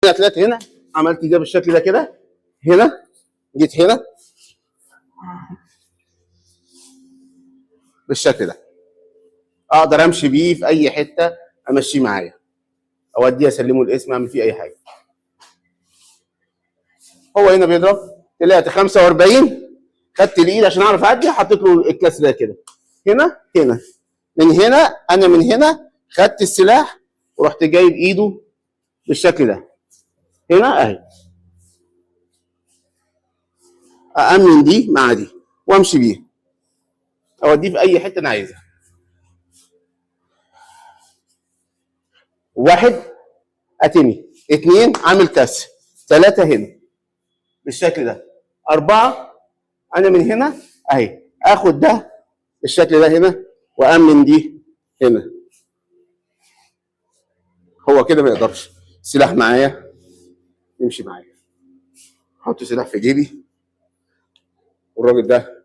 هنا طلعت هنا، عملت ده بالشكل ده كده، هنا جيت هنا بالشكل ده، اقدر امشي بيه في اي حتة، امشيه معايا، اوديه اسلمه الاسم، اعمل فيه اي حاجة. هو هنا بيضرب، طلعت 45، خدت الايد عشان اعرف اعدي، حطيت له الكسر ده كده هنا هنا، من هنا انا من هنا خدت السلاح ورحت جايب ايده بالشكل ده هنا اهي، أأمن دي مع دي وامشي بيها، اوديه في اي حتة انا عايزها. واحد اتني، اتنين عامل كسر، تلاتة هنا بالشكل ده، أربعة أنا من هنا أهي آخد ده بالشكل ده هنا وأمن دي هنا. هو كده ما يقدرش، سلاح معايا يمشي معايا، أحط سلاح في جيبي، والراجل ده